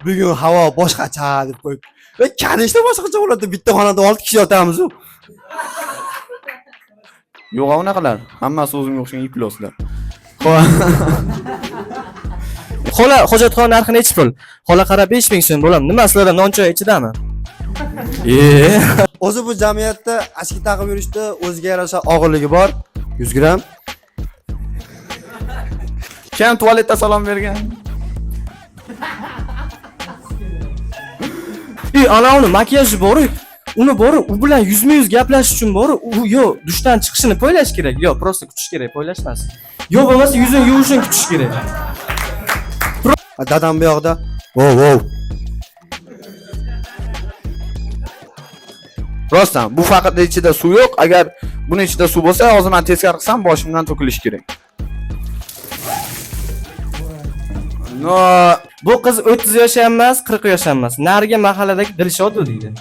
Bugun havo boshqacha deb qo'yib. Va kanishda boshqacha bo'ladi. Bitta xonada 6 kishi yotamiz-u. Yo'q, unaqalar. Hammasi o'zimga o'xshagan ifloslar. Xola, hojatxona narxi nechi pul? Xola qarab 5000 so'm bo'lam. Nima sizlarda non choy ichidami? E. O'zi bu jamiyatda ochki taqib yurishda o'ziga yarasha og'irligi bor. 100 gramm. Kim tualetda salom bergan? E, ana uni makiyaji bor, uni bor, u bilan yuzma-yuz gaplashish uchun bor, u yo dushdan chiqishini poylash kerak, yo просто kutish kerak, poylash emas. Yo bo'lmasa yuzini yuvishini kutish kerak. Dadam bu yoqda. Vov, vov. Rostdan, bu faqat ichida suv yo'q. Agar buni ichida suv bo'lsa, hozir men teskari qilsam boshimdan to'kilishi kerak. No, Bu qiz 30 yosh ham emas, 40 yosh ham emas. Narigi mahalladagi Dilshod u deydi.